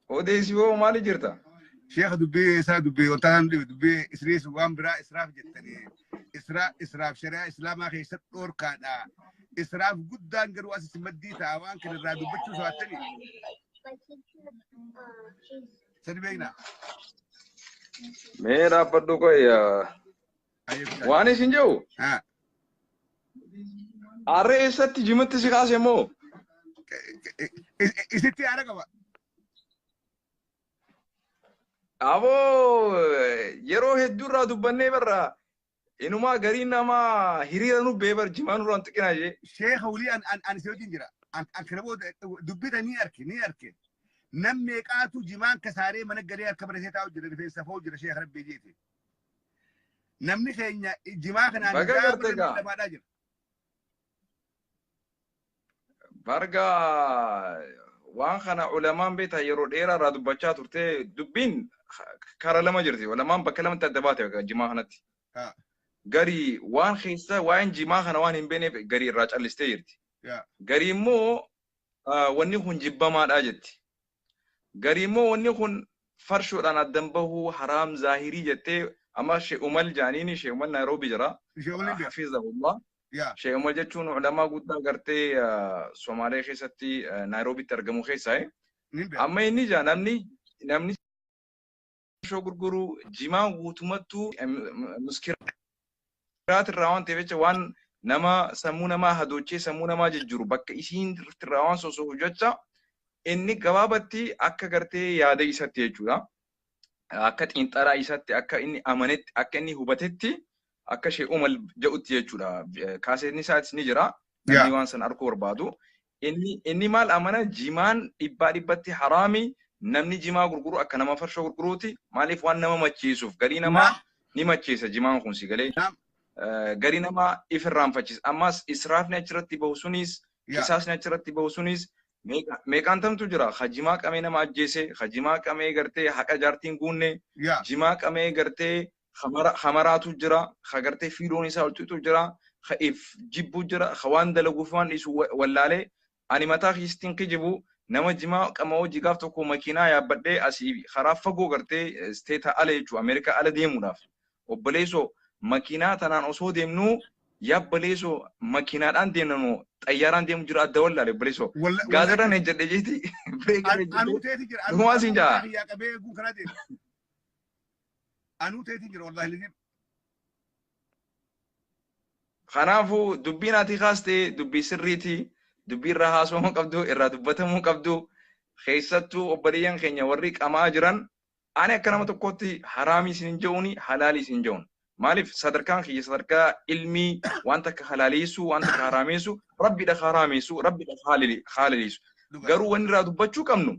Odeessi hoo maali jirta? Sheekha dubbii isaa dubbii wanta naan dhibe dubbii isriis waan biraa israaf jettanii israaf shari'aa islaamaa keessatti dhoorkaadha. Israaf guddaan garuu as isin maddii ta'a waan kana irraa dubbachuu sodaattanii. Sadi beeknaa. Mee dhaabbadhu qoy waan isin jedhu Haa. harree eessatti jimatti si kaase moo? Isitti yaada qaba. Aboo yeroo hedduu irraa dubbannee barra inumaa gariin namaa hiriira nu bee bar jimaa nurraan xiqqinaa jee. Sheekha wulii an an an si wajjin jira. An an kana booda dubbii tan ni arke ni arke. Nam meeqaatu jimaan kasaaree mana galee harka baratee taa'u jira rifeensa fa'u jira sheekha rabbii jeeti. Namni keenya jimaa kanaan Baga gaafa garte namni gaa. dhabaadhaa jira. Barga waan kana ulamaan beektaa yeroo dheeraa irraa dubbachaa turte dubbiin kara lama jirti. Ulamaan bakka lamatti adda baate jimaa kanatti. Haa. Garii waan keessa waa'een jimaa kana waan hin beekneef garii irraa callistee jirti. Yaa. Garii immoo wanni kun jibbamaadha jetti. Garii immoo wanni kun farshoodhaan addan bahuu haraam zaahirii jettee amma Sheekh Umal jaaniini Sheekh Umal Naayiroobii jira. Ishee waliin beeku. Hafizahullah. Yaa. Sheekh Umal jechuun ulamaa guddaa gartee Somaalee keessatti Naayiroobitti argamu keessaa. Ni beeku. Amma inni jaa namni farshoo gurguru jimaa guutumattuu muskiraat irraa waan ta'eef jecha waan nama sammuu namaa hadoochee sammuu namaa jijjiiru bakka isiin irraa waan sosso'u jecha inni gabaabatti akka gartee yaada isatti jechuudha. Akka xiinxalaa isatti akka inni amanetti akka inni hubatetti akka Sheekh Umal jedhutti jechuudha. Kaaseetni isaatis ni jira. Namni Yaa. waan san arguu barbaadu. Inni maal amana jimaan dhibbaa dhibbatti haraami namni jimaa gurguru akka nama farshoo gurguruuti. Maaliif waan nama macheessuuf garii namaa Naam. ni macheessa jimaan kun si galee. Naam. Garii namaa if irraanfachiisa. Ammas israafni achirratti bahu sunis Yaa. qisaasni achirratti bahu sunis meeqaan tamtu jira. Ka jimaa qamee nama ajjeese, ka jimaa qamee gartee haqa jaartiin guunne, Yaa. jimaa qamee gartee hamaraatu jira, ka gartee fiiloon isaa ol xuxu jira, ka if jibbu jira, ka waan dalaguuf waan dhiisu wallaalee. Ani mataa kiistiin kijibu nama jimaa qama hojii gaaf tokko makiinaa yaabbadhee asii karaa fagoo gartee isteeta ala jechuudha Ameerikaa ala deemuudhaaf. Obboleessoo makiinaa tanaan osoo deemnuu yabbaleessoo makiinaadhaan deemna moo xayyaaraan deemu jira adda wallaale obboleessoo. Walla Gaazexaan wallaahi ejjedhe jeeti bireekirra anuu ejjedhe teeti jira anuu dhugumaa siin anuu jaa. mataa kiyyaa qabee eeguun karaa deema. Anuu teeti jira wallaahi lazim. Kanaafuu dubbiin ati kaaste dubbii sirriiti. Dubbii irraa haasofamuu qabdu, irraa dubbatamuu qabdu. Keessattuu obboleeyyan keenya warri qamaa jiran ani akka nama tokkootti haraamii isin hin je'uuni halaalii isin hin je'uun. Maaliif sadarkaan kiyya sadarkaa ilmii waan takka halaaleessuu waan takka haraameessu rabbiidha haraameessu rabbiidha haalaleessu. Dhugaa. Garuu wanni irraa dubbachuu qabnu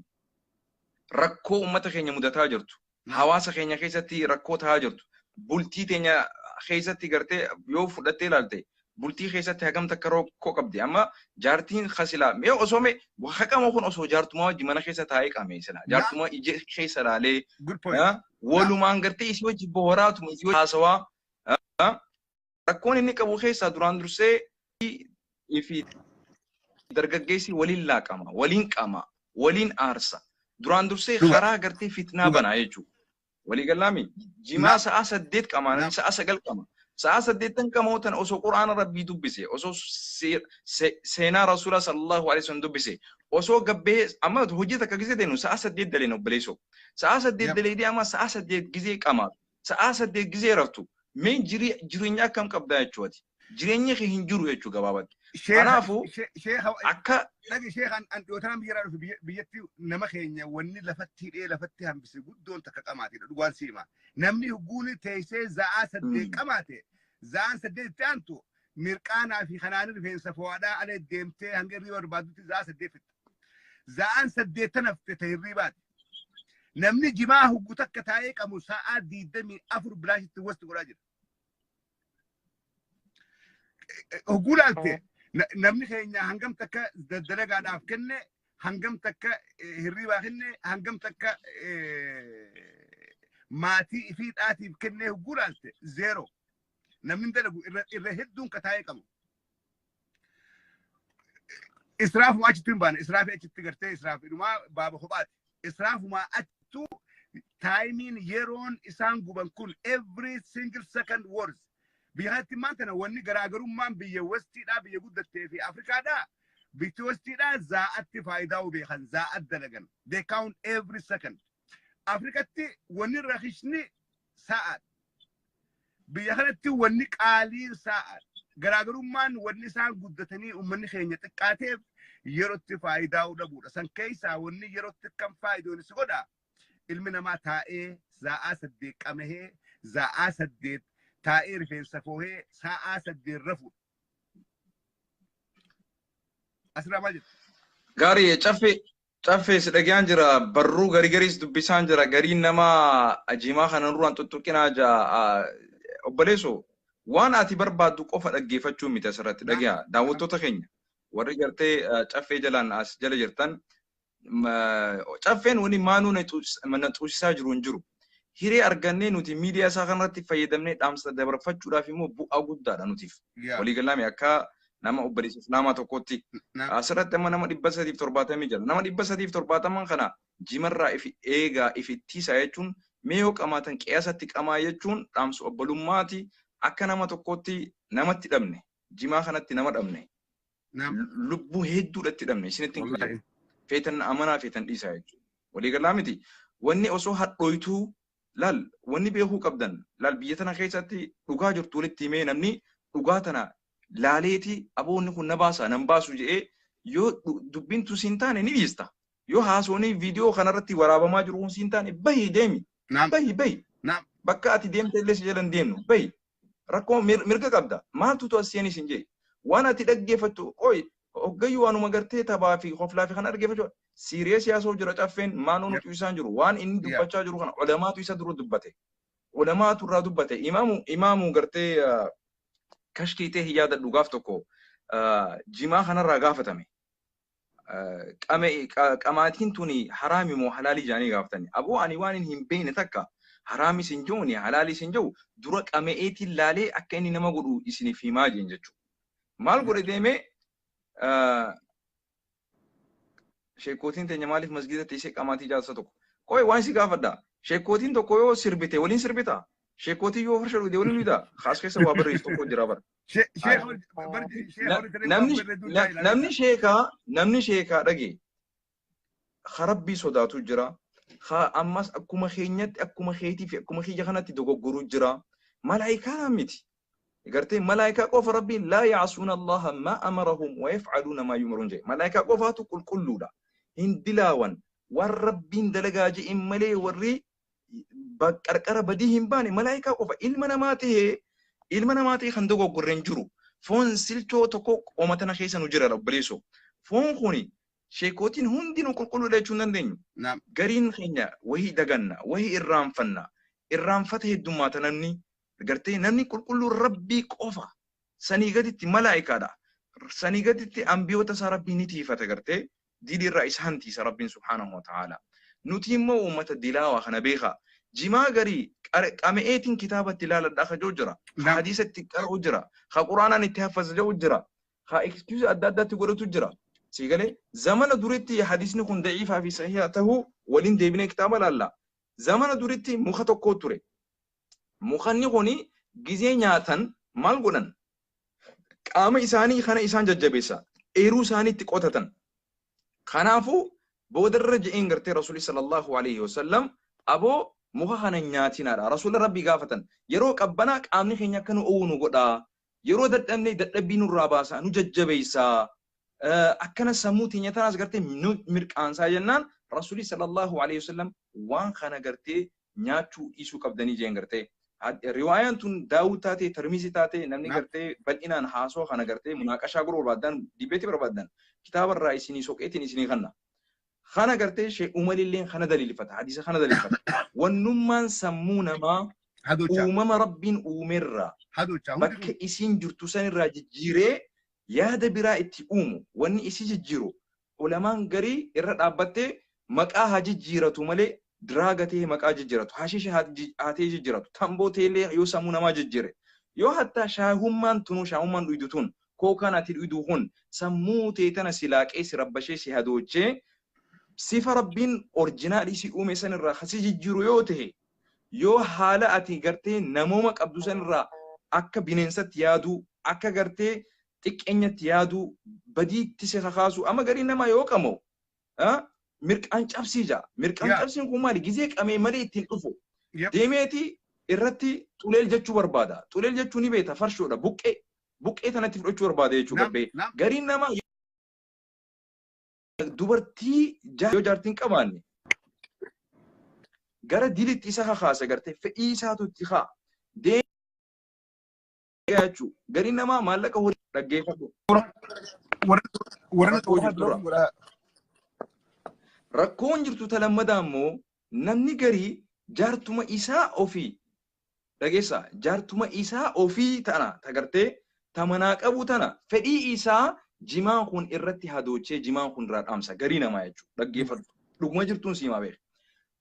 rakkoo uummata keenya mudataa jirtu. Naam. Hawaasa keenya keessatti rakkoo ta'aa jirtu. Bultii teenya keessatti gartee yoo fudhattee ilaalte bultii keessatti hagam takka rakkoo qabdi. Amma jaartiin kasilaa mee osoo mee haqama kun osoo jaartumaa wajji mana keessa taa'ee qame silaa. Naam. Jaartumaa ija keessa ilaalee Good point. walumaan gartee isii wajji bohoraatuma isii wajji haasawaa rakkoon inni qabu keessaa duraan dursee fi dargaggeessi waliin laaqama, waliin qama, waliin aarsa. Duraan dursee Dhugaa. karaa gartee fitnaa Dhugaa. banaa jechuudha. Walii galaami jimaa Naam. sa'a 8 qama, namni Naam. sa'a 9 qama. Sa'a 8 qama tan osoo quraana rabbii dubbise, osoo seenaa rasuula sallallahu alaihi wasallam dubbise, osoo gabbee amma hojii takka gizee deenu sa'a 8 daleen obboleessoo. Sa'a 8 Yep. daleedee amma sa'a 8 gizee qamaatu, sa'a 8 gizee raftu. Mee jireenya akkam qabdaa jechuudha. Jireenya kee hin jiru jechuu gabaabatti. Sheekha Kanaafuu sheekha akka dhagi sheekha an dhiyootaan biyya irraa dhufe biyyatti nama keenya wanni lafatti hidhee lafatti hambise guddoon takka qamaatidha dhugaan siima. Namni hugguuni teessee za'aa 8 qamaate za'aan 8 itti aantu mirqaanaa fi kanaan rifeensa fo'aadhaa ala deemtee hanga hirriba barbaadutti za'aa 8 fixxa. Za'aan 8 hafte ta hirribaati. Namni jimaa huggu takka taa'ee qabu sa'aa 24 bilaashitti wasti godhaa jira. Hogguu laalte namni keenya hangam takka dalagaadhaaf kenne hangam takka hirribaa kenne hangam takka maatii ifii dhaatiif kenne hogguu laalte zeero. Namni hin dalagu irra hedduun ka taa'ee qabu. Israafuma achitti hin baane israafii achitti gartee israafii dhumaa baaba kophaati. Israafumaa achittuu timeiin yeroon isaan guban kun every single second worth. Biyya kanatti maan tana wanni garaagarummaan biyya westiidhaa, biyya guddattee fi Afrikaadhaa, biyyi westiidhaa zaa'atti faayidaa beekan, zaa'at dalagan. They count every second. Afrikatti wanni rakishni sa'aadha. Biyya kanatti wanni qaaliin sa'aadha. Garaagarummaan wanni isaan guddatanii uummanni keenya xiqqaateef yerootti faayidaa dhabuudha. San keessaa wanni yerootti kan faayidoon si godha. Ilmi namaa taa'ee za'aa 8 qamahee, za'aa 8 taa'ee rifeensa foohee, sa'aa 8 rafuudha. Asirraa maal jettu? Gaarii, caffee si dhagayaan jira, barruu garii gariis dubbisaan jira, gariin nama jimaa kana duraan tuttuqinaa jira. Obboleessoo, waan ati barbaaddu qofa dhaggeeffachuu miti asirratti dhagaya. Daawwattoota keenya warri gartee caffee jalaan as jala jirtan, caffeen wani maanuu na xuusisaa jiru hin jiru. Hiree argannee nuti miidiyaa isaa kanarratti fayyadamnee dhaamsa dabarfachuudhaaf immoo bu'aa guddaadha nutiif. Waliigalaame akka nama obboleessa Islaamaa tokkotti. Asirratti amma nama 370 jira. Nama 370 kana jimarraa if eegaa, if ittisaa jechuun, mee yoo qamaatan qiyaasatti qamaa jechuun dhaamsa obbolummaati. Akka nama tokkotti namatti dhabne, jimaa kanatti nama dhabne, lubbuu hedduudhatti dhabne, isinitti hin kijibu. Feetan amanaa, feetan dhiisaa jechuudha. Waliigalaa miti. Wanni osoo hadhooytuu laal, wanni beekuu qabdan laal, biyya tana keessatti dhugaa jirtu walitti himee, namni dhugaa tana laaleeti aboonni kun na baasa nan baasu jedhee yoo dubbiin tun siin taane ni dhiista. Yoo haasoonii viidiyoo kanarratti waraabamaa jiru kun siin taane, bahi deemi. Bahi, bahi. Bakka ati deemte illee si jala hin deemnu, bahi. Rakkoo mirga qabda. Maaltu tu as seenis hin jee. Waan ati dhaggeeffattu qoy hoggayyuu waanuma gartee taphaa fi hoflaa fi kana dhaggeeffachuu siiree siyaasoo jira. Caffeen maanuu nuti isaan jiru, waan inni dubbachaa jiru kana ulamaatu isa dura dubbate. Ulamaatu irraa dubbate. Imaamu gartee kashkiitee hin yaadadhu, gaaf tokko jimaa kanarraa gaafatame. Qamaatiin tuni haraami moo halaalii jaanii gaafatani. Aboo, ani waan hin beekne takka haraamis hin jiru, halaalis hin jiru, dura qame'eetiin laalee akka inni nama godhu isiniif himaa jeen jechuudha. Maal godhe deemee, sheekootiin teenya maaliif masgiida teessee qamaatii jaarsa tokko? Qoy, waan si gaafadha. Sheekootiin tokko yoo sirbite waliin sirbita? Sheekootiin yoo farsha dhugde waliin dhugda? Kaas keessa waa barreessu tokko jira bara. Namni sheekaa dhage rabbii sodaatu jira. Ammas akkuma keenyatti, akkuma keetii fi akkuma kiyya kanatti dogoggoruu jira. Malaayikaa miti. Gartee malaayikaa qofa rabbiin laa yacsuuna Allaha maa amarahum wa yafcaluuna maa yu'maruun jedhe. Malaayikaa qofaatu qulqulluudha. Hin dilaawan. Waan rabbiin dalagaa je'in malee warri qarqara badii hin baane malaayikaa qofa. Ilma namaa tahee kan dogoggorre hin jiru. Foon silchoo tokko qooma tana keessa nu jira, obboleessoo. Foon kuni sheekootiin hundinuu qulqulluudha jechuu hin dandeenyu. Gariin keenya wahii daganna, wahii irraanfanna. Irraanfata heddummaata namni. Gartee namni qulqulluun rabbii qofa. Sanii gaditti malaayikaadha. Sanii gaditti ambiyoota isaa rabbii ni tiifata gartee. Dilii irraa isaan tiisa rabbiin subhaanahu wa ta'ala. Nuti immoo uummata dilaawaa kana beekaa. Jimaa garii qame'eetiin kitaabatti ilaaladhaa kajoo jira. Hadiisa itti qara'u jira. Ka quraanaan itti haffaza jedhu jira. Ka excuse adda addaatti godhatu jira. Si galee, zamana duritti hadiisni kun da'iifaa fi sahiha tahuu waliin deebinee kitaaba laalla. Zamana duritti muka tokko ture. Mukanni kuni gizee nyaatan maal godhan? Qaama isaanii kana isaan jajjabeessa. Eeruu isaanii itti qotatan. Kanaafuu boodarra je'een gartee Rasuulli sallallahu alaihi wasallam, aboo muka kana nyaatinaadha. Rasuula Rabbii gaafatan. Yeroo qabbanaa qaamni keenya akka nu oowwu nu godha. Yeroo dadhabne dadhabbii nurraa baasa, nu jajjabeessa. Akkana sammuu teenya tanaas gartee nu mirqaansaa jennaan, Rasuulli sallallahu alaihi wasallam waan kana gartee nyaachuu dhiisuu qabdanii jeen gartee. Riwaayaan tun Daawud taate, Tirmizii taate, namni gartee bal'inaan haasoo kana gartee munaaqashaa godhuu barbaadan, dibeetii barbaadan, kitaaba irraa isinii soqeetiin isinii kanna. Kana gartee Sheekh Umarilleen kana daliilfata, hadiisa kana daliilfata. Wannummaan sammuu namaa uumama rabbiin uumerraa bakka isiin jirtu sanirraa jijjiiree yaada biraa itti uumu, wanni isii jijjiiru ulamaan garii irra dhaabbattee maqaa haa jijjiiratu malee, diraaga ta'ee maqaa jijjiiratu, hashiisha haa ta'ee jijjiiratu, tamboo ta'ellee yoo sammuu namaa jijjiire, yoo hattaa shaahummaan tunuu, shaahummaan dhuydu tun, kookaan ati dhuydu kun sammuu ta'e tana si laaqee, si rabbashee, si hadoochee. Sifa Rabbiin orjinaalii si uume sanirraa kasi jijjiiru yoo ta'e, yoo haala ati gartee namooma qabdu sanirraa akka bineensatti yaaduu, akka gartee xiqqeenyatti yaaduu, badiitti si kakaasu, amma garii namaa yoo qamoo mirqaan cabsii jaa. Mirqaan cabsiin kun maali? Gizee qamee malee ittiin dhufu. Deemeeti irratti xuleel jechuu barbaada. Xuleel jechuu ni beekta, farshoodha. Buqqee. Buqqee tanatti fudhachuu barbaada jechuudha. Gariin namaa dubartii yoo jaartiin qabaanne gara dilitti isa kakaasa, gartee fedhii isaatu itti haa. Deemee jechuudha. Gariin namaa maallaqa horii dhaggeeffatu. Rakkoon jirtu talammadaa immoo namni garii jaartuma isaa ofii dhageessa, jaartuma isaa ofii tana tagartee tamanaa qabu tana fedhii isaa jimaan kun irratti hadoochee jimaan kun irraa dhaamsa garii namaa jechuudha. Dhaggeeffatu. Dhuguma jirtuun siimaa beeka.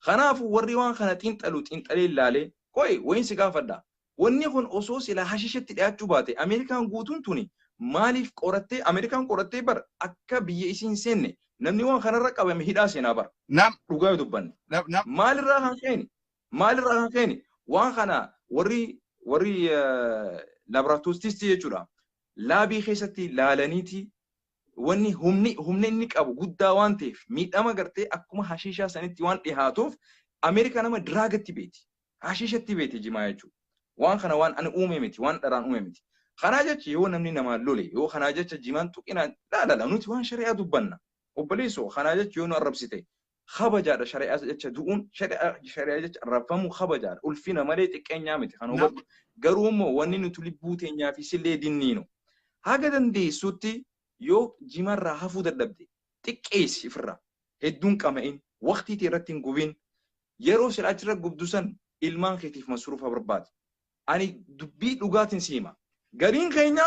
Kanaafuu warri waan kana xiinxalu xiinxalee ilaalee qoy wayin si gaafadha. Wanni kun osoo silaa hashishatti dhiyaachuu baate Ameerikaan guutuun tuni maaliif qorattee Ameerikaan qorattee bar akka biyya isiin seenne namni waan kanarra qabame hidhaa seenaa bar. Dhugaa yoo dubbanne. Maalirraa kan ka'een? Maalirraa kan ka'een? Waan kana warri laaboraatooristii jechuudha. Laabii keessatti laalaniiti wanni humni inni qabu guddaa waan ta'eef miidhama gartee akkuma hashiishaa sanitti waan dhihaatuuf Ameerikaa nama diraagatti beeti. Hashiishatti beeti jimaa jechuudha. Waan kana waan ani uume miti, waan dharaan uume miti. Kanaa jecha yoo namni namaan lole, yoo kanaa jecha jimaan tuqinaan laalala nuti waan shari'aa dubbanna. Obboleessoo kanaa jecha yoo nu arrabsite kabajaadha shari'aa jecha du'uun shari'aa jecha arrabfamuu kabajaadha. Ulfina malee xiqqeenyaa miti kan hubadhu. Garuu immoo wanni nuti lubbuu teenyaa fi sillee dinniinu. Haga dandeessutti yoo jimarraa hafuu dadhabde xiqqeessi ifirraa. Hedduun qama'in, waqtii ta'e irratti hin gubin, yeroo sila achirra gubdu san ilmaan keetiif masruufa barbaade. Ani dubbii dhugaatiin si hima. Gariin keenya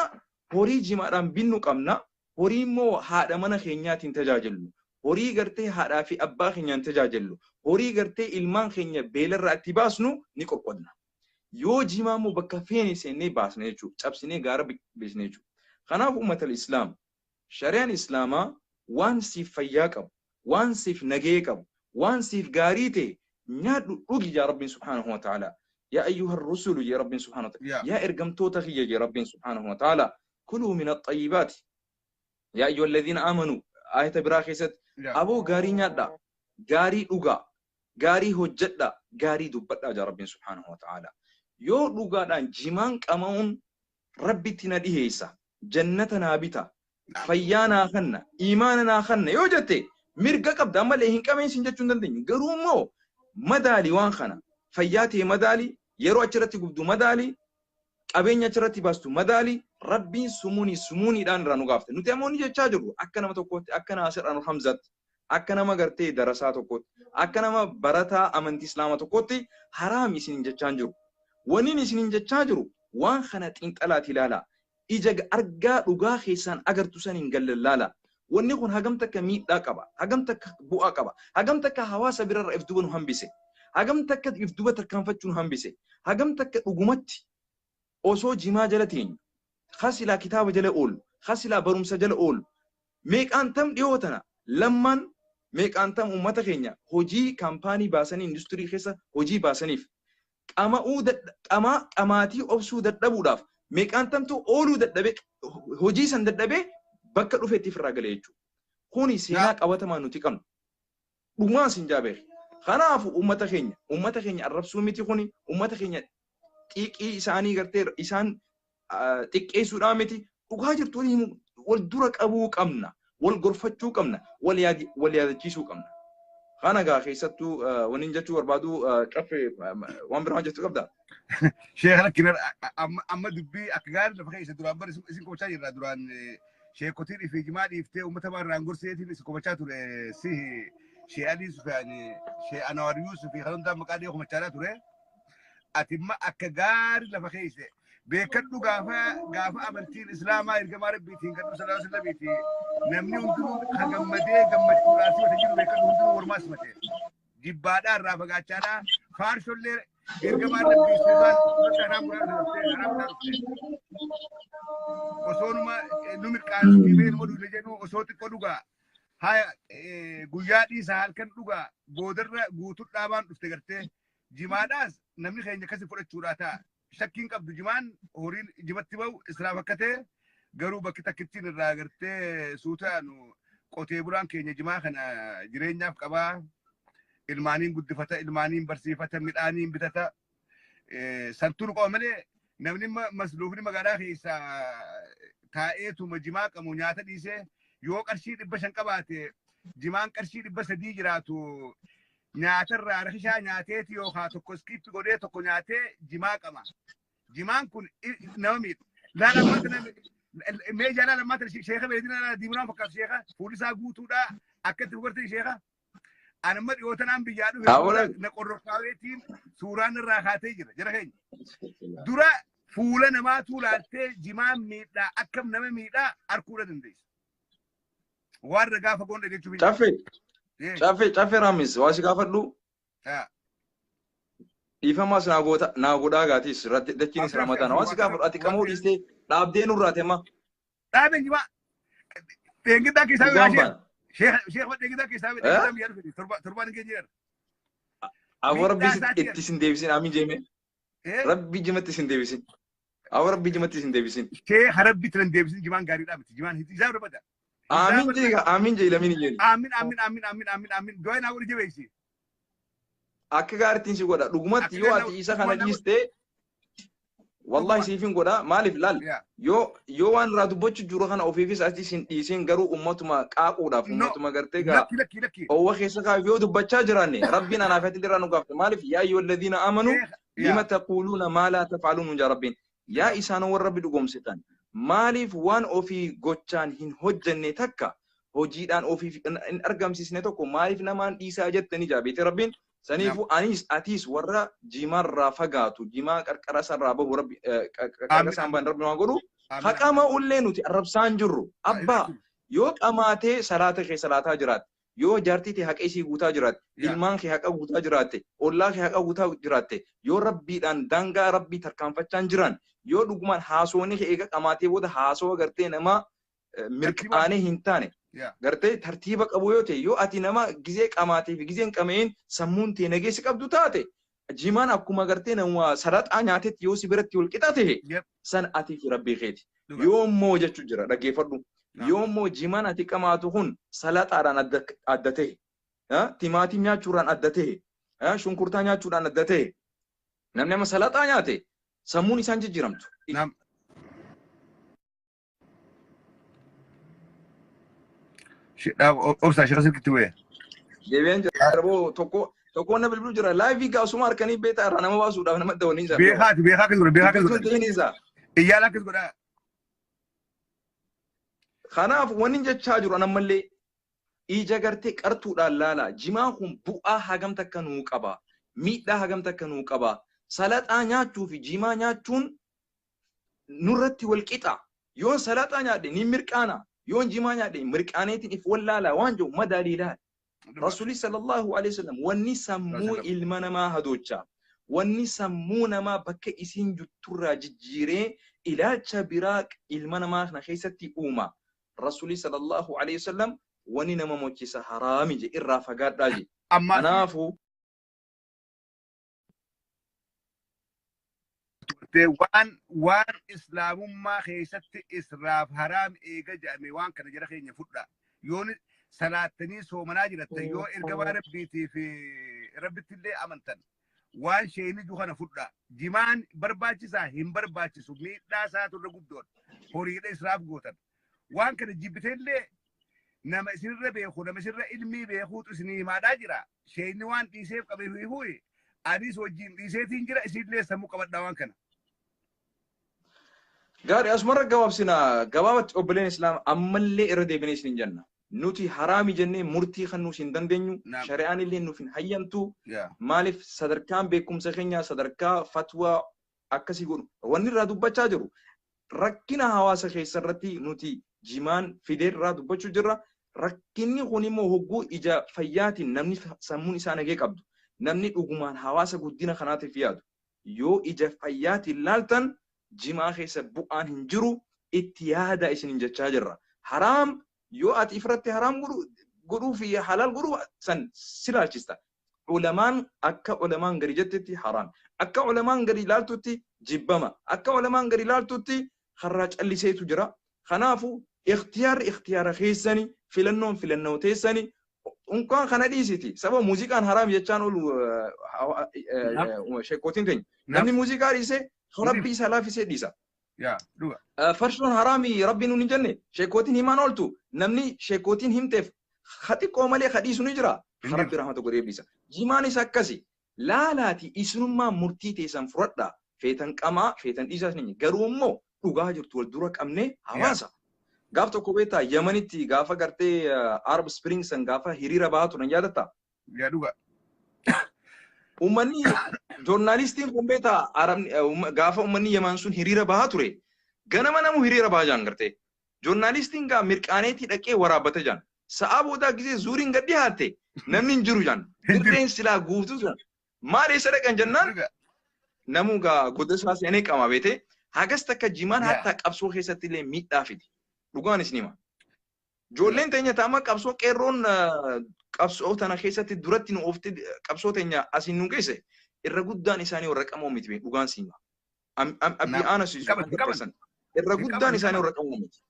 horii jimaadhaan binnu qabna. Horii immoo haadha mana keenyaatiin tajaajillu. Horii gartee haadhaa fi abbaa keenyaan tajaajillu. Horii gartee ilmaan keenya beelarraa itti baasnu ni qoqqodna. Yoo jimaa immoo bakka feene seennee baasna jechuudha. Cabsinee gaara beesne jechuudha. Kanaaf uummata Islaam, shari'aan Islaamaa waan siif fayyaa qabu, waan siif nagahee qabu, waan siif gaarii ta'e nyaadhu dhugi yaa Rabbiin subhaanahu wa ta'ala. Yaa ayyuha rusulu jee Rabbiin subhaanahu wa ta'ala. Yaa ergamtoota kiyya jee Rabbiin subhaanahu wa ta'ala. Kuluu min axxayyibaati. Yaa ayyuha alladhiina aamanu ayata biraa keessatti aboo gaarii nyaadhaa, gaarii dhugaa, gaarii hojjedhaa, gaarii dubbadhaa jaa Rabbiin subhaanahu wa ta'ala. Yoo dhugaadhaan jimaan qama'uun Rabbitti na dhiheessa, jannata naa bita, fayyaa naa kanna, imaana naa kanna yoo jette mirga qabda ammallee hin qabeensin jechuu hin dandeenyu. Garuu immoo madaali waan kana fayyaa ta'e madaali, yeroo achirratti gubdu madaali, qabeenya achirratti baastu madaali, Rabbiin sumuunii sumuuniidhaan irraa nu gaafte. Nuti ammoo ni jechaa jirru akka nama tokkootti, akka Naasir Anur Hamzatti, akka nama gartee darasaa tokkootti, akka nama barataa amantii Islaamaa tokkootti haraam isiniin jechaa hin jiru. Wanni isiniin jechaa jiru waan kana xiinxalaati ilaalaa. Ija argaa dhugaa keessaan agartu saniin gallallaala. Wanni kun hagam takka miidhaa qaba, hagam takka bu'aa qaba, hagam takka hawaasa birarra if duba nu hambise, hagam takka if duba tarkaanfachuu nu hambise, hagam takka dhugumatti osoo jimaa jala teenyu, kasilaa kitaaba jala oolu, kasilaa barumsa jala oolu, meeqaan tam dhiyoo tana lammaan meeqaan tam uummata keenya hojii kaampaanii baasanii industirii keessa hojii baasaniif qamaatii obsuu dadhabuudhaaf meeqaan tamtu ooluu dadhabee hojii san dadhabee bakka dhufeetti ofirraa galee jechuudha. Kuni seenaa qabatamaa nuti qabnu. Dhugumaan sin jaabeer. Kanaafuu uummata keenya arrabsuu miti kuni uummata keenya xiiqii isaanii gartee isaan xiqqeessuudhaa miti. Dhugaa jirtu wal dura qabuu qabna. Wal gorfachuu qabna. Wal yaadachiisuu qabna. Kana gaa keessattuu waniin jechuu barbaadu caffee waan biraa jechuu qabdaa? Sheekh rakkina amma dubbii akka gaarii lafa keessa duraan bar isin qobachaa jirra duraan sheekotiin fi jimaa dhiiftee uummata baarraan gorseetiin isin qobachaa ture si Shee Alii Sufiyaan Shee Anwar Yuusuf kan hundaa maqaa dhiyoo qobachaa ture. Ati imma akka gaarii lafa keessa beekadhu gaafa amantiin Islaamaa ergamaa Rabbiitiin kan sallallahu alaihi wasallam namni hundinuu kan gammadee gammachuudhaan simate jiru beekadhu hundinuu mormaa simate. Jibbaadhaa irraa fagaachaadhaa faarshollee ergamaa Rabbii sifaan haraam godhaa dhufte haraam godhaa dhufte. Osoo numa nu mirqaansiifee nama dhugne jennu osoo xiqqoo dhugaa Haya, guyyaa dhiisaa halkan dhugaa boodarra guutuu dhaabaan dhufte gartee jimaadhaas namni keenya akkasi fudhachuudhaa ta'a. Shakkiin qabdu jimaan horiin jimatti bahu israaf akka ta'e, garuu bakki takkittiin irraa gartee suutaanu qotee bulaan keenya jimaa kana jireenyaaf qabaa. Ilmaaniin guddifata, ilmaaniin barsiifata, midhaaniin bitata. Santuu nu qaba malee namni masluufni magaalaa keessaa taa'eetuma jimaa qabu nyaata dhiisee yoo qarshii 500 qabaate, jimaan qarshii 300 jiraatu nyaatarraa rakishaa nyaateeti yookaan tokko skip godhee tokko nyaatee jimaa qaba. Jimaan kun nama miidha. Laala ammaa tana mee jaalala ammaa tana sheeka beekina laala diimunaan fakkaatu, sheeka fuulli isaa guutuudha akka itti hubartee sheeka. Ani amma dhiyoo tanaan biyyaa dhufe na qorrokkaaweetiin suuraan irraa kaatee jira jara keenya. Dura fuula namaatu laaltee jimaan miidhaa akkam nama miidhaa arguudha dandeessa. Waan ragaa fagoon dhageechuuf. Caffee. Caffee, Caffee Raamis, waa si gaafadhu. Dhiifamaas naa goota naa godhaa gaatiis irratti dachiinis ramataana. Waan si gaafadhu, ati qamoo dhiistee dhaabdee nurraa tema. Dhaabeen jimaa. Dheengidaa keessaa Dhugaan biraa baana. Sheekh, sheekh, dheengidaa keessaa dheengidaa biyyaa dhufe 7 hin geenyeera. Awwa rabbi Miidhaa isaatii itti sin deebisin, amiin jeeme. Rabbi jimatti sin deebisin. Awwa rabbi jimatti sin deebisin. Sheekh, rabbi tiran deebisin, jimaan gaariidhaa miti, jimaan hisaab rabada. Amiin jeega, amiin jee, lamini jeeni. Amiin, amiin, amiin, amiin, amiin, amiin, du'aa naa godhi, jabeessi. Akka gaariitiin si godha. Dhugumatti yoo ati isa kana dhiistee, wallahi siifin godha. Maaliif laal, yoo waan irraa dubbachuu jiru kana ofiifis ati sin dhiisin, garuu ummatuma qaaquudhaaf ummatuma gartee gaa Lakki, lakki, lakki. Owwa keessa kaa'uuf yoo dubbachaa jiraanne, rabbiin anaaf ati irraa nu gaafata. Maaliif yaa ayyuha alladhiina amanu lima taquuluuna maa laa taf'aluun nun jaa rabbiin. Yaa isaan warra rabbi dhugoomsitan, maaliif waan ofii gochaan hin hojjenne takka hojiidhaan ofiif hin argamsiisne tokko maaliif namaan dhiisaa jettanii jaa beete rabbiin. Saniifuu anis atiis warra jimaarraa fagaatu, jimaa qarqara isarraa bahu rabbi qarqara isaan bahan rabbi waan godhu haqama ullee nuti arrabsaan jirru. Abbaa yoo qamaatee salaata kee salaataa jiraatte, yoo jaartii tee haqa isii guutaa jiraatte, ilmaan kee haqa guutaa jiraatte, ollaa kee haqa guutaa jiraatte, yoo rabbiidhaan daangaa rabbii tarkaanfachaan jiran, yoo dhugumaan haasoonni kee eega qamaatee booda haasoo gartee nama mirqaanee hin taane, gartee tartiiba qabu yoo ta'e, yoo ati nama gizee qamaatee fi gizee hin qama'in sammuun tee nageessi qabdu taate, jimaan akkuma gartee nama salaxaa nyaatetti yoo si biratti wal qixa ta'e, san ati fi rabbii keeti. Yoo immoo jechuu jira, dhaggeeffadhu. Yoo immoo jimaan ati qamaatu kun salaxaadhaan adda ta'e, timaatim nyaachuudhaan adda ta'e, shunkurtaa nyaachuudhaan adda ta'e, namni amma salaxaa nyaate sammuun isaan jijjiiramtu. Obsa sheekha silkitti bu'ee. Deebi'een jira boo, tokko tokko na bilbilu jira live gaasuma harkanii beektaa irraa nama baasuudhaaf nama dawanii isaa. Beekaati, beekaa akkas godha, beekaa akkas Dubbisuun godha. ta'in isaa. Iyyaala akkas godha. Kanaaf wanni jechaa jiru an ammallee ija gartee qartuudhaan laala. Jimaan kun bu'aa hagam takka nuu qaba? Miidhaa hagam takka nuu qaba? Salaxaa nyaachuu fi jimaa nyaachuun nurratti wal qixa. Yoon salaxaa nyaadhe ni mirqaana. Yoon jimaa nyaadhe mirqaaneetiin if wallaala waan jiru madaalii ilaala. Rasuulli sallallahu alaihi wasallam wanni sammuu ilma namaa hadoochaa, wanni sammuu namaa bakka isiin jirturraa jijjiiree ilaalcha biraa ilma namaa kana keessatti uuma. Rasuulli sallallahu alaihi wasallam wanni nama mochisa haraami je, irraa fagaadhaa je. Kanaafuu waan islaamummaa keessatti israaf haraam eega jedhame, waan kana jara keenya fudha. Yoo salaattanii soomanaa jirattan, yoo ergamaa rabbiitii fi rabbitti illee amantan, waan sheeni ju kana fudha. Jimaan barbaachisaa hin barbaachisu, miidhaa isaatu irra guddoodha. Horiidha israaf gootan. Waan kana jibbiteellee nama isinirra beeku, nama isinirra ilmii beekuutu isinii himaadhaa jira. Sheeni waan dhiiseef qabee huyi anis wajjin dhiiseetiin jira, isinillee sammuu qabadhaa waan kana. Gaarii, asumarra gabaabsina. Gabaabatti obboleen islaam, ammallee irra deebinee isin jenna. Nuti haraami jennee murtii kan nuus hin dandeenyu, shari'aan illee nuuf hin hayyamtu. Maaliif sadarkaan beekumsa keenyaa sadarkaa fatwaa akkasii godhu. Wanni irraa dubbachaa jiru rakkina hawaasa keessa irratti nuti jimaan fidee irraa dubbachuu jirra. Rakkinni kun immoo hogguu ija fayyaatiin namni sammuun isaa nagee qabdu, namni dhugumaan hawaasa guddina kanaatiif yaadu, yoo ija fayyaatiin laaltan jimaa keessa bu'aan hin jiru, itti yaada isinin jechaa jirra. Haraam yoo ati ifirratti haraam godhu godhuu fi halaal godhuu san silaalchista. Ulamaan akka ulamaan gadi jettetti haraam. Akka ulamaan gadi ilaaltutti jibbama. Akka ulamaan gadi ilaaltutti harraa calliseetu jira. Kanaafuu ikhtiyaarri ikhtiyaara keessani, filannoon filannoo teessani. Unkaan kana dhiisiti. Sababa muuziqaan haraam jechaan oolu sheekootiin teenya. Namni muuziqaa dhiise Rabbi isa laafisee dhiisa. Farshoon haraami Rabbi nuun hin jenne sheekootiin himaan ooltu. Namni sheekootiin himteef xiqqoo malee kadhiisu ni jira. Rabbi rahmata godhee dhiisa. Jimaanis akkasi. Laalaati isinummaa murtii teessan fudhadhaa. Feetan qamaa, feetan dhiisaas ni. Garuu immoo dhugaa jirtu wal dura qabnee hawaasa. Gaaf tokko beektaa Yamanitti gaafa gartee Arab Spring san gaafa hiriira bahaa turan yaadatta? Yaa dhugaa. Uummanni joornaalistiin kun beektaa gaafa uummanni Yaman sun hiriira bahaa ture ganama namu hiriira bahaa jaan gartee. Joornaalistiin gaa mirqaaneetii dhaqee waraabbate jaan. Sa'aa boodaa gisee zuuriin gad dhihaatte namni hin jiru jaan. Dirreen silaa guutuu sun. Maal eessa dhaqan jennaan namuu gaa goda isaa seenee qama beete hagas takka jimaan hattaa qabsoo keessatti illee miidhaa fidi. Dhugaan isin hima. Ijoolleen teenya taama qabsoo qeerroon qabsoo tana keessatti duratti nu oofte qabsoo teenya asiin nu geesse irra guddaan isaanii warra qamoo miti dhugaan si hima. Abbii aana siisu irra guddaan isaanii warra qamoo miti.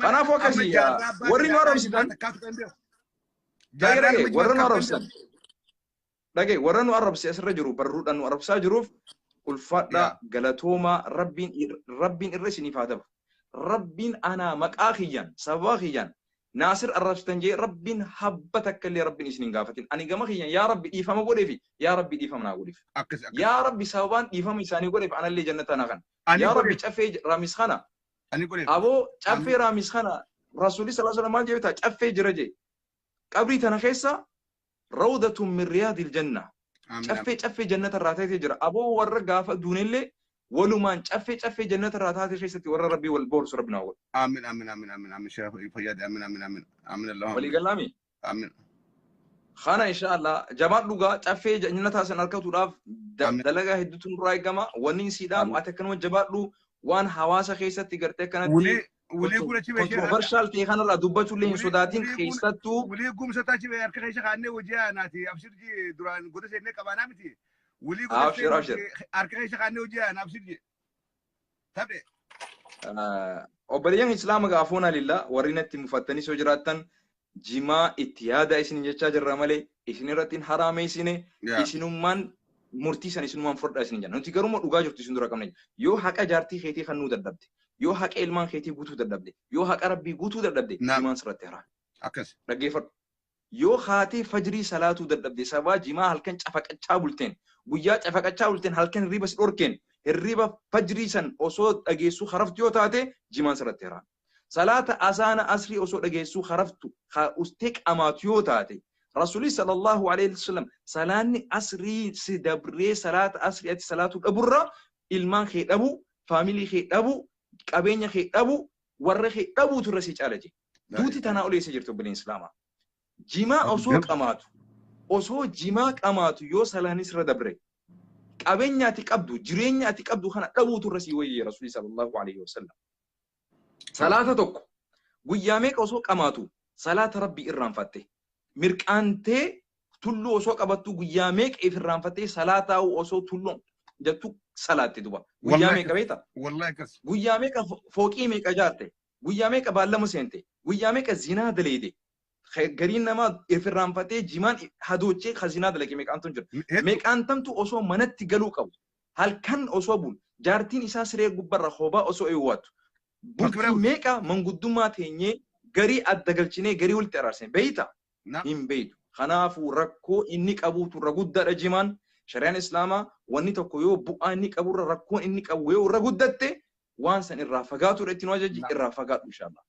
Kanaafuu akkasii warri nu arrabsitan dhagee warra nu arrabsitan dhagee warra nu arrabse asirra jiru barruudhaan nu arrabsaa jiruuf ulfaadhaa galatoomaa rabbiin irra isiniif haa dabu. Rabbiin anaa maqaa kiyyaan sababaa kiyyaan Naasir arrabsitan jee Rabbiin habba takka illee Rabbiin isin hin gaafatin. Ani gama kiyyaan yaa Rabbi dhiifama godheefi yaa Rabbi dhiifama naa godheef. Yaa Rabbi sababaan dhiifama isaanii godheef anallee jannata naa kana. Yaa Rabbi caffee raamis kana. Aboo caffee raamis kana Rasuulli sallallahu alaihi wasallam maal jee beektaa caffee jira jee. Qabrii tana keessa rawdatun min riyaadil janna. Caffee caffee jannata irraa ta'e jira. Aboo warra gaafa duunellee walumaan caffee caffee jannata irraa taate keessatti warra Rabbii wal boorsu Rabbi naa godhu. Amiin amiin amiin amiin amiin sheekh fayyaade amiin amiin amiin amiin Allah. Walii galaami? Amiin. Kana inshallah jabaan dhugaa caffee jannataa san argatuudhaaf dalagaa hedduutu nurraa eegama. Wanni si dhaamu ati akkanuma jabaadhu waan hawaasa keessatti gartee akkanatti controversial ta'e kanarraa dubbachuullee hin sodaatin keessattuu. Wulii gumsataa chibee harka keessa kaannee hojii aanaati abshirji duraan goda seennee qabaanaa miti. Wulii goda harka keessa kaannee hojii aanaa abshirji. Taphee. Obboleeyyan Islaama gaafoon alillaa warri natti mufattanii soo jiraattan jimaa itti yaada isin jechaa jirra malee isin irratti hin haraameessine isinummaan murtii san isinummaan fudhadhaa isin jenna. Nuti garuu dhugaa jirtu isin dura qabna. Yoo haqa jaartii keetii kan nuu dadhabde, yoo haqa ilmaan keetii guutuu dadhabde, yoo haqa Rabbii guutuu dadhabde jimaan sirratti haraame. Akkas. Dhaggeeffadhu. Yoo haatee fajrii salaatuu dadhabde sababa jimaa halkan cafaqachaa bulteen, guyyaa cafaqachaa bulteen halkan hirriba si dhorkeen, hirriba fajrii san osoo dhageessuu haraftu yoo taate jimaan sirratti haraame. Salaata azaana asrii osoo dhageessuu haraftu ustee qamaatu yoo taate Rasuulli sallallahu alaihi wasallam salaanni asrii si dabree salaata asrii ati salaatuu dhaburra ilmaan kee dhabu, faamilii kee dhabu, qabeenya kee dhabu, warra kee dhabuutu irra si caala jee. Duuti tanaa ol eessa jirtu obboleen Islaamaa. Jimaa osoo qamaatu, osoo jimaa qamaatu yoo salaanni sirra dabre qabeenya ati qabdu, jireenya ati qabdu kana dhabuutu irra si wayyee Rasuulli sallallahu alaihi wasallam. Salaata tokko guyyaa meeqa osoo qamaatu salaata Rabbii irraanfatte. Mirqaantee tulluu osoo qabattu guyyaa meeqa irraanfattee salaataa osoo tulluu jettu salaatte duba. Guyyaa meeqa beektaa? Wallahi akkas. Guyyaa meeqa fooqii meeqa ijaarte? Guyyaa meeqa baallama seente? Guyyaa meeqa zinaa daleede? Gariin namaa irraanfatee jimaan hadoochee zinaa dalage meeqaan jira. Meeqaan tamtu osoo manatti galuu qabu. Halkan osoo bulu. Jaartiin isaa siree gubbarra hoobaa osoo eewwattu. Bultii meeqa manguddummaa teenyee garii adda galchinee garii walitti araarsine beeyta? Hin beeytu. Kanaafuu rakkoo inni qabuutu irra guddaadha jimaan. Shari'aan Islaamaa wanni tokko yoo bu'aa inni qaburra rakkoon inni qabu yoo irra guddatte waan san irraa fagaatuudha itti nu ajaji irraa fagaadhu inshallah.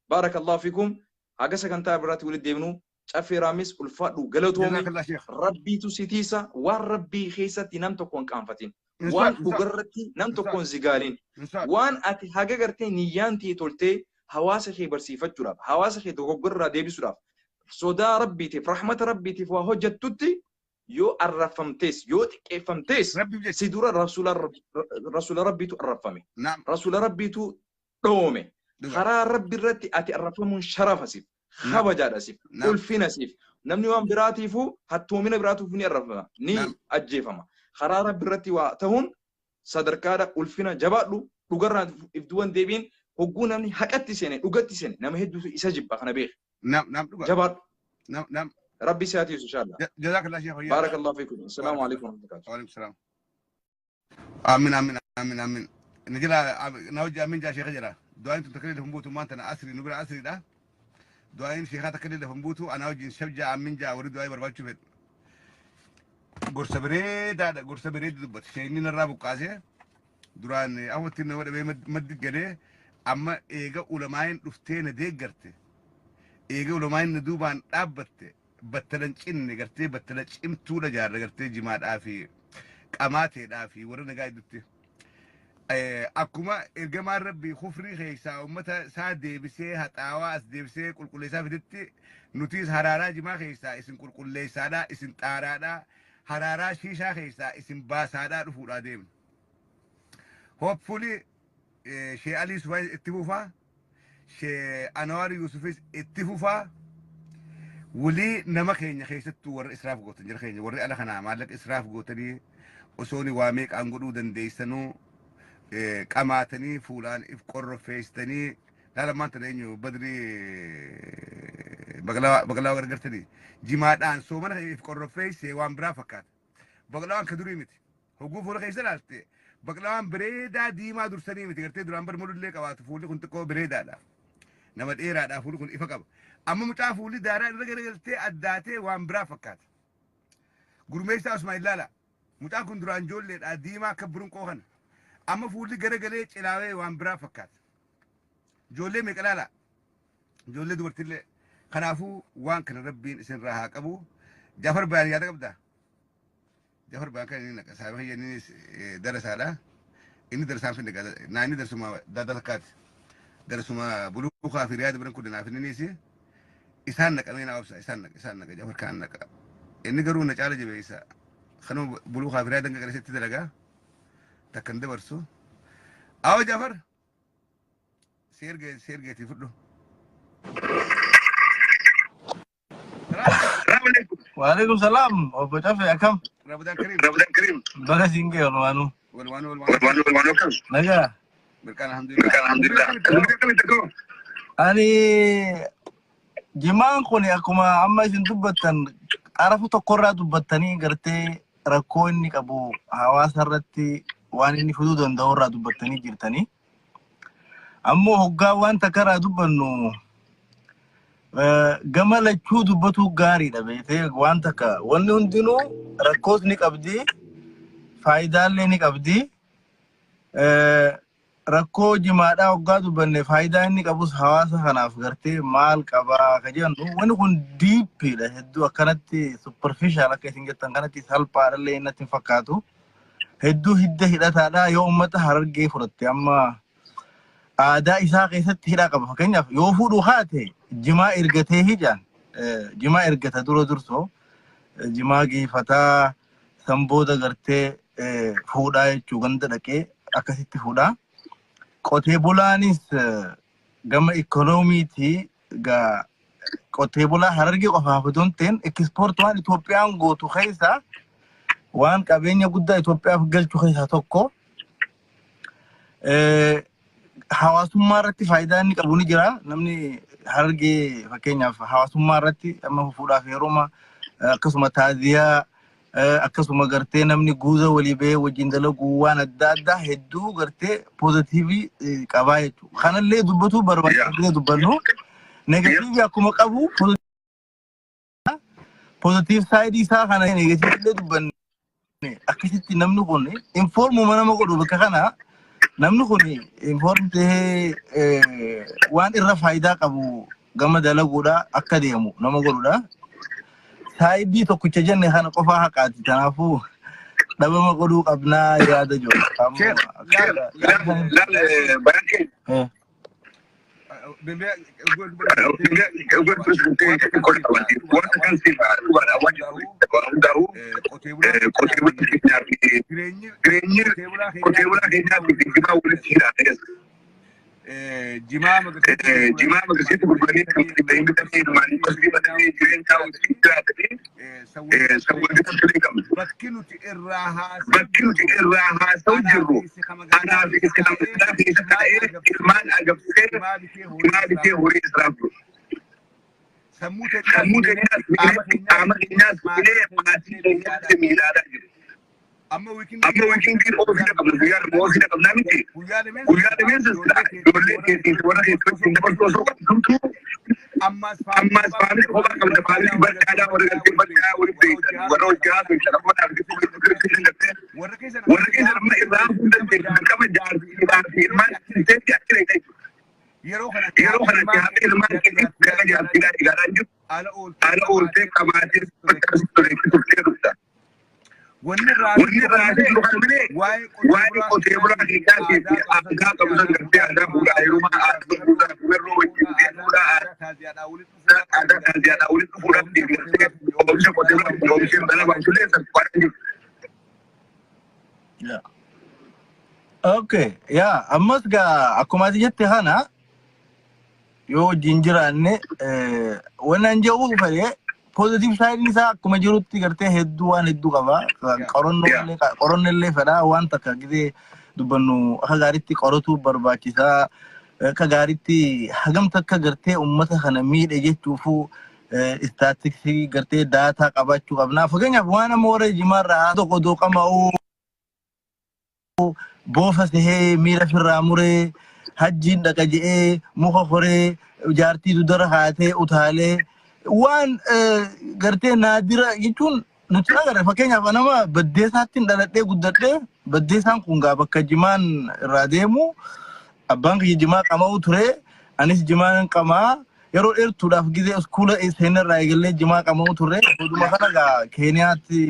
Baarakallahu fiikum. Haga sagantaa biraatti walitti deebinu caffee raamis ulfaadhu galatoomi Rabbiitu si tiisa waan Rabbii keessatti nam tokko hin qaanfatin. Waan dhugarratti nam tokko hin zigaalin. Waan ati haga gartee niyyaan ta'e toltee hawaasa kee barsiifachuudhaaf hawaasa kee dogoggorraa deebisuudhaaf sodaa Rabbiitiif rahmata Rabbiitiif waa hojjettutti yoo arrafamtees yoo xiqqeeffamtees si dura rasuula Rabbiitu arrafame. Rasuula Rabbiitu dhoome. Karaa Rabbi irratti ati arrafamuun sharafa siif. Kabajaadha siif. Ulfina siif. Namni waan biraatiifuu hattoomina biraatiif ni arrafama. Ni ajjeefama. Karaa Rabbi irratti waa ta'uun sadarkaadha ulfina jabaadhu dhugarraa if duwan deebiin hogguu namni haqatti seene dhugatti seene nama hedduutu isa jibba kana beeka. Nam dhuga. Jabaadhu. Nam. Rabbi si haa tiisu inshallah. Jazakallah sheekh fayyaa. Barakallahu fiikum. Assalaamu alaikum warahmatullahi. Wa alaikum salaam. Amin amin amin amin. Ni jira na hojii amin jaa sheekha jira. Du'aan tun takka lafa buutu maanta na asri nu bira asriidha. Du'aan sheekhaa takka lafa buutu ana wajjin shabjaa amin jaa warri du'aa barbaachuu fedhu. Gorsa bareedaadha gorsa bareedu dubbate. Sheekni narraa buqqaasee duraan awwatti nama dhabee maddi galee amma eega ulamaa'in dhuftee na deeggarte. Eega ulamaa'in na duubaan dhaabbatte battalan cinne gartee battala cimtuudha jaarra gartee jimaadhaa fi qamaateedhaa fi warra nagaa iddutti. Akkuma ergamaan Rabbii kufrii keessaa uummata isaa deebisee haxaawaa as deebisee qulqulleessaa fidetti nutis haraaraa jimaa keessaa isin qulqulleessaadhaa isin xaaraadhaa haraaraa shiishaa keessaa isin baasaadhaa dhufuudhaa deemna. Hopefully Shee Alii Sufaa itti fufaa, Shee Anwaar Yusufis itti fufaa. Walii nama keenya keessattuu warra israaf gootan jira keenya warri ala kanaa maallaqa israaf gootanii osoo ni waa meeqaan godhuu dandeessanuu qamaatanii fuulaan if qorrofeessitanii laala maanta eenyu badrii baqlaa gargartanii jimaadhaan soomana if qorrofeessee waan biraa fakkaata. Baqlawaan ka durii miti. Hogguu fuula keessa ilaalte baqlawaan bareedaa diimaa dursanii miti gartee duraan bar mul'ullee qabaatu fuulli kun xiqqoo bareedaadha. Nama dheeraadha fuulli kun ifa qaba. Amma mucaa fuulli daaraa irra garagaltee addaatee waan biraa fakkaata. Gurmeessaa Usmaan ilaala. Mucaan kun duraan ijoolleedha diimaa akka burunqoo kana. Amma fuulli garagalee cilaawee waan biraa fakkaata. Ijoollee meeqa ilaala? Ijoollee dubartillee. Kanaafuu waan kana Rabbiin isinirraa haa qabu. Jaafar Bayaan yaada qabdaa? Jaafar Bayaan kan inni naqa. Saayiba kiyya inni darasaadha. Inni darasaan finne naa inni darsuma daadaa takkaati. Darsuma buluukaa fi riyaada biran kun naaf innis isaan naqamee naa obsa isaan naqa isaan naqa Jaafar kaan naqa. Inni garuu na caala jabeessa. Kanuma buluukaa fi riyaada gaggeessatti dalagaa. Takkan dabarsu. Awo Jaafar. Seergeetii fudhu. Waalaikum salam. Obbo Cafe akkam? Ramadaan Karim. Ramadaan Karim. Baga siin ga'e walumaanuu. Walumaanuu walumaanuu. Nagaa. Mirkaan alhamdulillah. Ani jimaan kun akkuma amma isin dubbattan xarafa tokkorraa dubbattanii gartee rakkoo inni qabu hawaasa irratti waan inni fiduu danda'u irraa dubbattanii jirtanii. Ammoo hoggaa waan takka irraa dubbannu gama lachuu dubbatu gaariidha beektee waan takka wanni hundinuu rakkoos ni qabdi faayidaallee ni qabdi. Rakkoo jimaadhaa hoggaa dubbanne faayidaa inni qabus hawaasa kanaaf gartee maal qabaa ka jennu wanni kun deepiidha hedduu akkanatti superficial akka isin jettan kanatti salphaadhallee natti hin fakkaatu. Hedduu hidda hidhataadha yoo uummata Harargee fudhatte amma aadaa isaa keessatti hidhaa qaba. Fakkeenyaaf yoo fuudhu haate jimaa ergatee hijaan jimaa ergata dura dursoo jimaa geeffataa san booda gartee fuudhaa jechuu ganda dhaqee akkasitti fuudhaa. Qotee bulaanis gama ikoonomiitii qotee bulaa Harargee qofaaf otoo hin ta'in export waan Itoophiyaan gootu keessaa waan qabeenya guddaa Itoophiyaaf galchu keessaa tokko. Hawaasummaa irratti faayidaa inni qabu ni jira. Namni Harargee fakkeenyaaf hawaasummaa irratti amma fuudhaaf heeruma akkasuma taaziyaa akkasuma gartee namni guuza walii bahee wajjin dalagu waan adda addaa hedduu gartee positive qabaa jechuudha. Kanallee dubbatu barbaachisee dubbannu negative akkuma qabu positive side isaa kana negative illee dubbanne akkasitti namni kun informuma nama godhu bakka kana namni kun inform ta'ee waan irra faayidaa qabu gama dalaguudha akka deemu nama godhudha. Side tokkicha jenne kana qofaa haqaati. Kanaafuu dhabama godhuu qabnaa yaada jiru. Sheekh, laal Eh. Bembee qotee bulaa jireenyi qotee bulaa keenyaa fi jimaa walitti hidhaa. Jimaa magarsiitti gurguranii kan hin bitanii ilmaanii qosbii batanii jireenya hojii jiraatanii sawwan bitachuu hin qabnu. Bakki nuti irraa haasa'u jirru anaa fi isin magaalaa keessa taa'ee ilmaan agabsee jimaa bitee horii israaf jiru. Sammuu keenyaas miidhee, qaama keenyaas miidhee, maatii keenyaas miidhaadhaa jiru. Amma wiikindiin oofii qabna, guyyaa lama oofii qabnaa miti. Guyyaa lameen sassaa ijoollee keetii fi warra keetii wajjin dabarsuu osoo qabdu, ammas faamilii kophaa qabda, faamilii bal'aadhaa warra galtee bal'aa walitti beektan, warra hojjaa beektan, amma dhaabbii gartee warra keessa amma irraa hafuu dandeessu, dirqama jaarsiidhaa fi ilmaan teetti achi reeqa. Yeroo kanatti hafe ilmaan keetii gara jaarsiidhaa eegaadhaan jiru. Ala ooltee qabaatee bakka ture turtee dhufta. Wanni irraa jiru kan malee waa'ee qotee bulaa keessaatii fi aadaa qabu san gartee aadaa fuudhaa heerumaa, aadaa fuudhaa fuudharroo wajjin deemuudhaa, aadaa taaziyaadhaa walitti dhufuudhaaf gartee oomisha qotee bulaa oomishee dhala baasullee salphaadhaan jiru. Okay, yaa ammas gaa akkuma ati jette kana yoo wajjin jiraanne, wannan jedhu fedhe, positive side isaa akkuma jirutti gartee hedduu waan hedduu qaba. Qorannoo illee fedha, waan takka gizee dubbannu akka gaariitti qoratu barbaachisaa. Akka gaariitti hagam takka gartee uummata kana miidhe jechuufu statistics gartee data qabaachuu qabna. Fakkeenyaaf waan amma warra jimaarraa haa tokko odoo qama'uu boofa sehee miila firraa muree hajjiin dhaqa je'ee muka koree jaartii dudara haatee utaalee waan gartee naadira jechuun nuti agarre. Fakkeenyaaf nama baddeessaatti dhaladhee guddadhee, baddeessaan kun gaa bakka jimaan irraa deemu, abbaan kiyya jimaa qama'u ture, anis jimaan qamaa yeroo dheertuudhaaf gizee iskuula seenarraa eegallee jimaa qama'u ture. Booduma kana gaa Keeniyaatti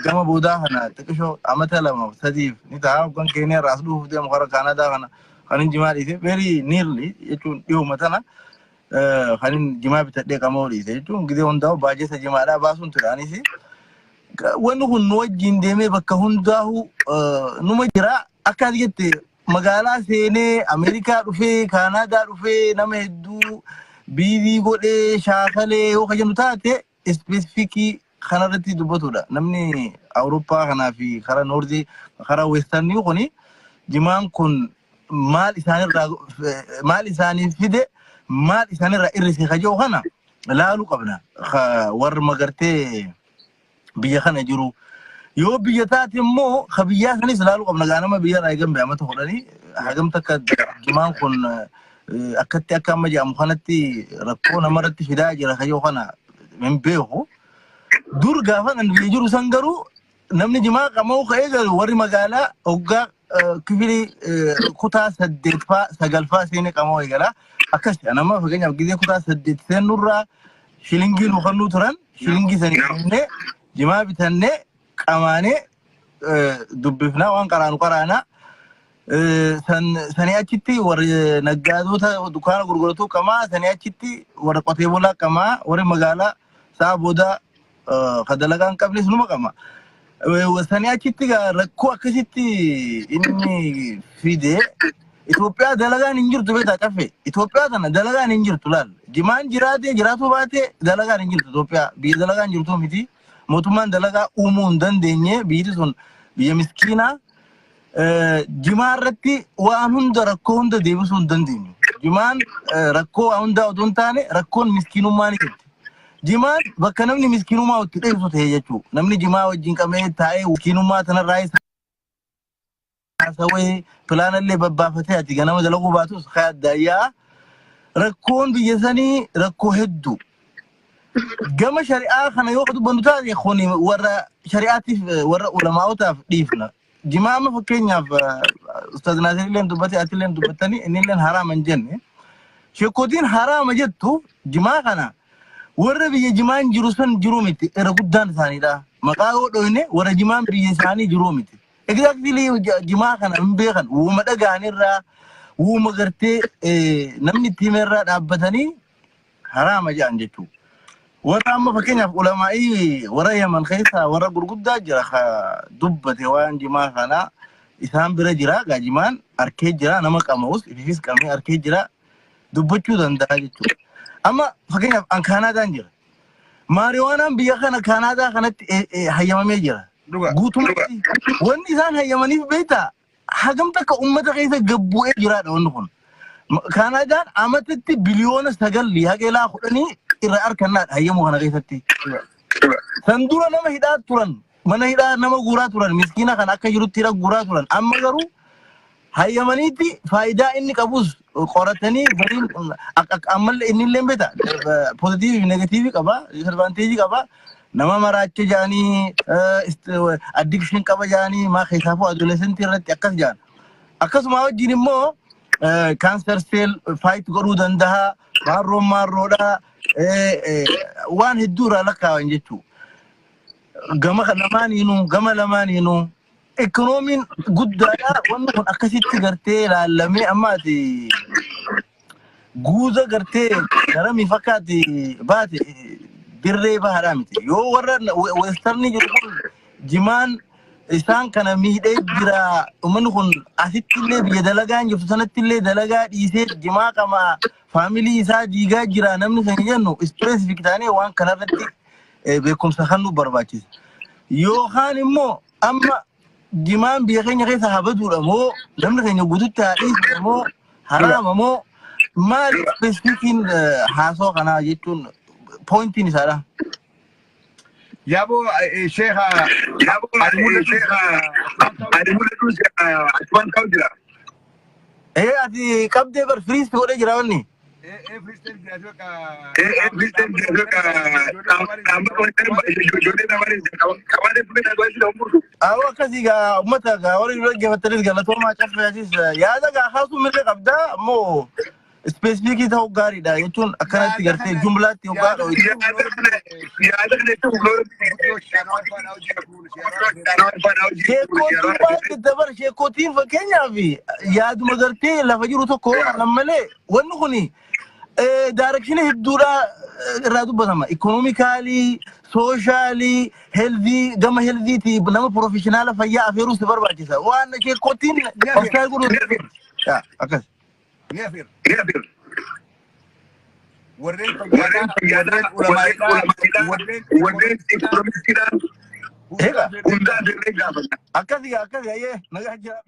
gama boodaa kana xiqqishoo amata 2 sadiif ni ta'a, hoggan Keeniyaa irraa as dhufuuf deemu kara Kaanadaa kana kan hin jimaa dhiise, very nearly jechuun dhihuma tana kan hin jimaa bitadhee qama'uu dhiise jechuun gizee hundaa'u baajeta jimaadhaa baasuun ture anis. Wanni kun nu wajjin deemee bakka hundaa'u numa jira. Akka ati jette magaalaa seenee, Ameerikaa dhufee, Kaanaadaa dhufee, nama hedduu biizii godhee shaakalee yoo ka jennu taate, specific kanarratti dubbatudha. Namni Awurooppaa kanaa fi karaa north, karaa western kuni jimaan kun maal isaanirraa, maal isaaniif fide, maal isaanirraa irrise ka jedhu kana laaluu qabna. Warra magartee biyya kana jiru. Yoo biyya taate immoo ka biyyaa sanis laaluu qabna. Gaa nama biyya irraa eegan amata 10 hagam takka jimaan kun akkatti akka amma jedhamu kanatti rakkoo namarratti fidaa jira kayyoo kana hin beeku. Dur gaafa nan biyya jiru san garuu namni jimaa qama'uu ka'ee galu warri magaalaa hoggaa kifilii kutaa saddeetfaa sagalfaa seenee qama'uu eegala. Akkas nama fakkeenyaaf gizee kutaa 8 seennurraa shilingii nu kennuu turan, shilingii sanii kennee jimaa bitannee qamaanee dubbifnaa, waan qaraanu qaraanaa. Sanii achitti warri naggaadota dukkaana gurguratu qamaa, sanii achitti warra qotee bulaa qamaa, warri magaalaa sa'a booda ka dalagaa hin qabnes numa qama. Sanii achitti rakkoo akkasitti inni fide, Itoophiyaa dalagaan hin jirtu beektaa caffee. Itoophiyaa tana dalagaan hin jirtu laal. Jimaan jiraatee jiraatu baatee dalagaan hin jirtu Itoophiyaa. Biyya dalagaan jirtu miti. Mootummaan dalagaa uumuu hin dandeenye, biyyi sun biyya miskiinaa. Jimaa irratti waan hunda, rakkoo hunda deebisuu hin dandeenyu. Jimaan rakkoo waa hundaa otoo hin taane rakkoon miskiinummaa ni jirti. Jimaan bakka namni miskiinummaa itti dheessu ta'e jechuudha. Namni jimaa wajjin qabee taa'ee miskiinummaa tanarraa haasawee pilaanallee babbaafatee ati ganama dalaguu baatus addaayyaa rakkoon biyya sanii rakkoo hedduu. Gama shari'aa kana yoo dubbannu taate, kun warra shari'aatiif, warra ulamaa'otaaf dhiifna. Jimaa amma fakkeenyaaf Ustaaz Naasir illee dubbate, ati illee dubbattanii, inni illee haraama hin jenne. Sheekootiin haraama jettu jimaa kana warra biyya jimaan jiru san jiru miti, irra guddaan isaaniidha. Maqaa yoo dhoyne warra jimaan biyya isaanii jiru miti. Exactly jimaa kana hin beekan, uuma dhagaanirraa, uuma gartee namni itti himerraa dhaabbatanii haraama jedhan jechuudha. Warra amma fakkeenyaaf ulamaa'ii warra Yaman keessaa warra gurguddaa jira ka dubbate waan jimaa kana. Isaan bira jira, gaajimaan arkee jira, nama qama'us ififis qamee arkee jira, dubbachuu danda'a jechuudha. Amma fakkeenyaaf an Kaanaadaan jira. Maariwaanaan biyya kana Kaanaadaa kanatti hayyamamee jira. Dhuga. Guutummaatti wanni isaan hayyamaniif beektaa hagam takka uummata keessa gabbu'ee jiraadha wanni kun. Kaanaadaan amatatti 9 biliyoona haqeelaa 10 irraa argannaadha hayyamuu kana keessatti. San dura nama hidhaa turan, mana hidhaa nama guuraa turan, miskiina kan akka jirutti hidha guuraa turan. Amma garuu hayyamaniitti faayidaa inni qabus qoratanii gariin ammallee inni illee beekta positive fi negative qaba, disadvantage qaba. Nama maraacha jaanii, addiction qaba jaanii, maa keessaafuu adolescent irratti akkas jaan. Akkasuma wajjin immoo cancer cell fight godhuu danda'a, maarroon maarroodha, waan hedduu irraa lakkaawan jechuudha. Gama lamaaniinuu, gama lamaaniinuu ikkonoomiin guddaadha. Wanni kun akkasitti gartee ilaallamee amma ati guuza gartee garamii fakkaati baate dirree bahaadhaa miti. Yoo warra western jiru kun jimaan isaan kana miidhee jira, uummanni kun asitti illee biyya dalagaa hin jirtu sanatti illee dalagaa dhiisee jimaa qama, family isaa diigaa jira namni kan jennu, specific taanee waan kanarratti beekumsa kan nu barbaachisa. Yookaan immoo amma jimaan biyya keenya keessa haa baduudha moo, namni keenya guututti haa dhiisudha moo, haraama moo, maali specificiin haasoo kanaa jechuun pointiin isaadha? Yaaboo sheekha ani mul'atu asumaan ta'u jira. Ee, ati qabdee bar freeze godhee jira wanni. Freeze jiraatu akka. Freeze jiraatu akka ijoollee lamaanii. Awwa, akkasii gaa uummata gaa warri dura dhaggeeffattanis galatoomaa. Caffeetis yaada gaa kaasuu mirga qabdaa, ammoo specific ta'uu gaariidha jechuun akkanatti gartee jumlaatti hoggaa dho'itu. Yaada kana Sheekootiin baay'ee dabar, sheekootiin fakkeenyaaf yaaduma gartee lafa jiru tokko kan malee wanni kuni direction hedduudha irraa dubbatama. Economical, social, health, gama healthiiti nama professional fayyaa afeeruu si barbaachisa. Waan sheekootiin obsaa godhuu akkas. Ni afeer. Warreen fayyaadhaa, warreen ulamaa'idhaa, warreen Egaa hundaa akkasii akkasii, ayyee nagaa jira.